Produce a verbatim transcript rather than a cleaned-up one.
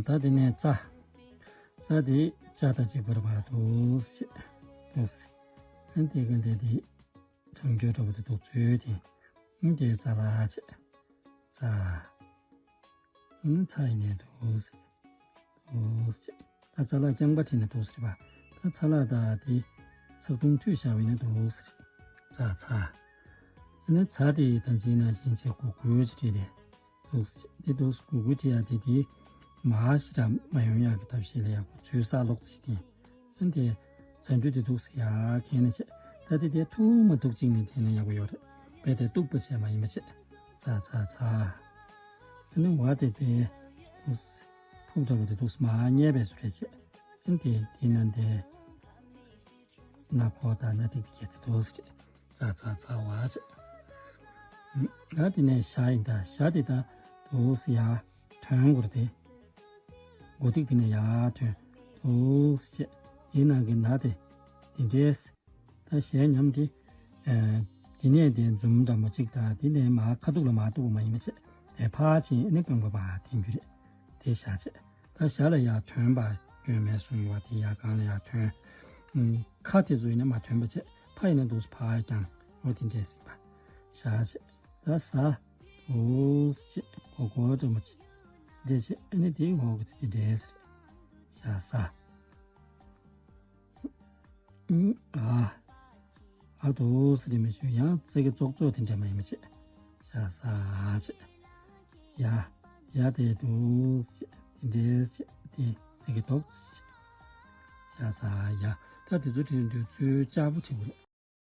ད་དེ་ནས་ཙ། ཙ་དེ་ཅ་དང་གཅིག་པར་བ་འདུག་སེ་བྱས། འདུག་སེ། ཨ་ནི་དེ་ག་འདི་དེ་གྲང་འགྱུར་འདྲ་བོ་དེ་འདུག་ཚུལ་དེ། ཨ་ནི་དེ་ཙ་ལ་བྱས། ཙ། ཨ་ནི་ཚ་ཡིན་ནས་འདུག་སེ། འདུག་སེ། ད་ཙ་ལ་རྐྱང་པ་བྲིས་ནས་འདུག་སེ་རེད་པ། ད་ཚ་ལ་ད་དེ་ཚག་ཐུང་མཐུད་བཞག་པ་ཡིན་ན་འདུག་སེ་རེད། ཙ་ཚ། ཨ་ནི་ཚ་དེ་ད་ཅི་ན་ཅིན་ཆེ་གུ་གུ་ཅིག་བྲིས་ཏེ། འདུག་སེ། དེ་འདུག་སེ་གུ་གུ་བྲིས་ཡ་དེ་དེ་མ་ཞེ་དྲག་མ་ཡོང་ཡག་གི་ཐབས་ཤེས་ལ་ཡག་པོ་ཚུལ་ས་ལོག་ཅིག་བསྟན། ཨ་ནི་དེ་ཚ་འགྱུར་དེ་འདུག་སེ་ཡར་ཁྱེར་ནས་བྱས། ད་དེ་དེ་ཐུག་མ་ཐུག་ཅིག་ནས་དེ་ནས་ཡག་པོ་ཡོད་རེད། རྦད་དེ་གཏུག་པ་བྱས་མ་ཡིན་པ་བྱས། ཚ་ཚ་ཚ། ཨ་ནི་བ་དེ་དེ་འདུག་སེ་ཕུབ་འདྲ་བོ་དེ་འདུག་སེ་མར་བསྙལ་བའི་བཟོ་འདྲ་བྱས། ཨ་ནི་དེ་དེ་ན་དེ་ན་ཁོ་ད་ན་ཏིག་ཏིག་བྱས་དེ་འདུག་སེ་བྱས། ཚ་ཚ་ཚ་བ་བྱས། ད་དེ་ནས་ཞ་ཡིན། ད་ཞ་དེ་ད་འདུག་སེ་ཡར་ཐོན་དགོས་རེད་དེ། མགོ་ཐིག་དེ་ནས་ཡར་ཐོན། འདུག་སེ་བྱས། ཡིན་ནང་གི་ན་དེ་དེ་འདྲས། ད་གཞས་ཉམས་དེ། ཨ། དེ་ནས་དེ་འཛུམ་འདྲ་མོ་གཅིག་དང་དེ་ནས་མར་ཁ་ཐུག་ལ་མར་གཏུག་པ་མ་ཡིན་པ་བྱས། དེ་ཕར་ཕྱིན་ནས་རྐང་པ་ཕར་འཐེན་རྒྱུ་རེད། དེ་ཞ་བྱས། ད་ཞ་ལ་ཡར་ཐོན་པ་སྐྱོན་མེད་གསུངས་ཡོད་པ་དེ་ཡར་སྒང་ལ་ཡར་ཐོན། ཨུམ། ཁ་དེ་ཚོ་ཡིན་ན་མ་ཐོན་པ་བྱས། ཕ་ཡིན་ན་འདུག་སེ་ཕར་བརྐྱངས། འོ་དེ་འདྲས་ཟེར་བ། ཞ་བྱས། ད་ཟ། འདུག་སེ་བྱས། གོ་གོ་འདྲ་མོ་ཅིག་འདྲས་བྱས། ཨ་ནི་དེའི་འོག་གི་དེ་འདྲས་ཟེར། ཞ་ཟ། ཨ། ཨ་འདུག་སེ་དེ་མི་ཞུ་ཡང་ཙི་གེ་ཙོག་ཙོག་དེ་འདྲ་མ་ཡིན་པ་བྱས། ཞ་ཟ་བྱས། ཡ། ཡ་དེ་འདུག་སེ་དེ་འདྲས་བྱས། དེ་ཙི་གེ་ཏོག་ཙི་བྱས། ཞ་ཟ་ཡ། ད་དེ་ཚོ་བྲིས་དུས་ཚུར་ལྕགས་པོ་བྲིས་དགོས་རེད།